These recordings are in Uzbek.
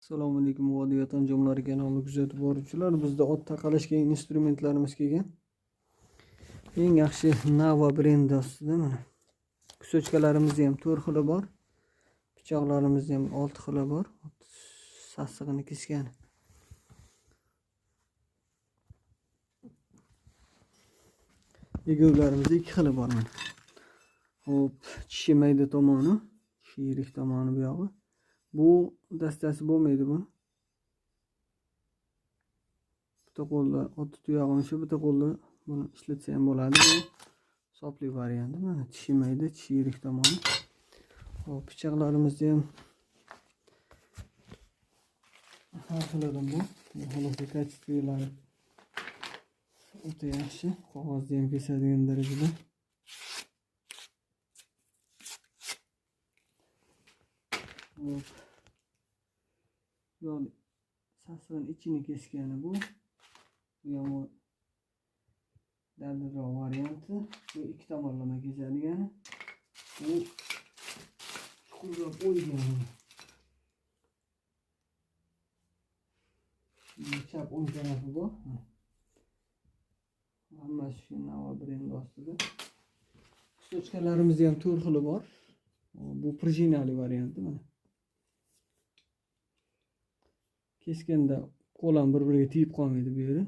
Assalomu alaykum Vodiy anjomlari kanalini kuzatib boruvchilar. Bizda ot taqalashga instrumentlarimiz kelgan. Eng yaxshi Nava brendi ostida mana. Kusochkalarimizni ham 4 xili bor. Pichoqlarimizni ham 6 xili bor. Sassig'ini kesgan. Egovlarimiz 2 xili bor mana. Hop, tishi mayda tomoni, tishi yirik tomoni bu yog'i. Bu dastasi bo'lmaydi buni. Bitta qo'lda ot tuyog'ini shu, bitta qo'lda buni ishlatsa ham bo'ladi. Bu sopli varianti. Mana tishi mayda, tishi yirik tomoni. Hop, pichoqlarimizni ham har xilidan bu. Xolos, kачестволari o'ta yaxshi. Qog'ozni ham kesadigan darajada. Hop. Yo'q, sassig'in ichini kesgani bu. Bu ham dadilroq varianti. Bu ikki tomonlama kesadigani. Bu chuqurroq o'ygani. Chap o'ng tarafi bor. Hammasi shu Nava brendi ostida. Kusochkalarimizni ham 4 xili bor. Bu prujinali varianti mana. Keskanda qo'l ham bir-biriga tegib qolmaydi bu yeri.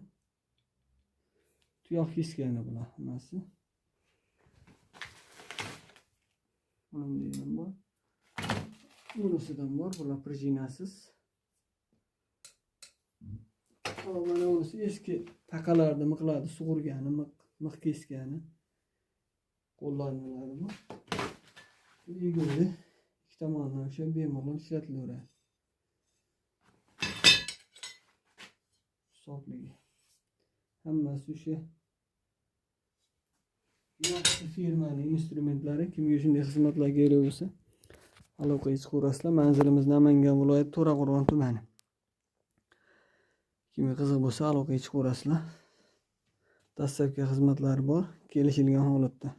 Tuyoq keskani bular hammasi. Bunday ham bor. Bunisidan bor, bular prujinasiz. Mana bunisi eski taqalarni, miqlarni sug'urgani, mix keskani qo'llaniladi bu. Egovli ikki tomondan o'sha bemalol ishlatilaveradi. Sopligi. Hammasi o'sha yaxshi firmaning instrumentlari. Kimga shunday xizmatlar kerak bo'lsa, aloqaga chiqaverasizlar. Manzilimiz Namangan viloyati, To'raqo'rg'on tumani. Kimga qiziq bo'lsa, aloqaga chiqaverasizlar. Dastlabki xizmatlari bor, kelishilgan holatda.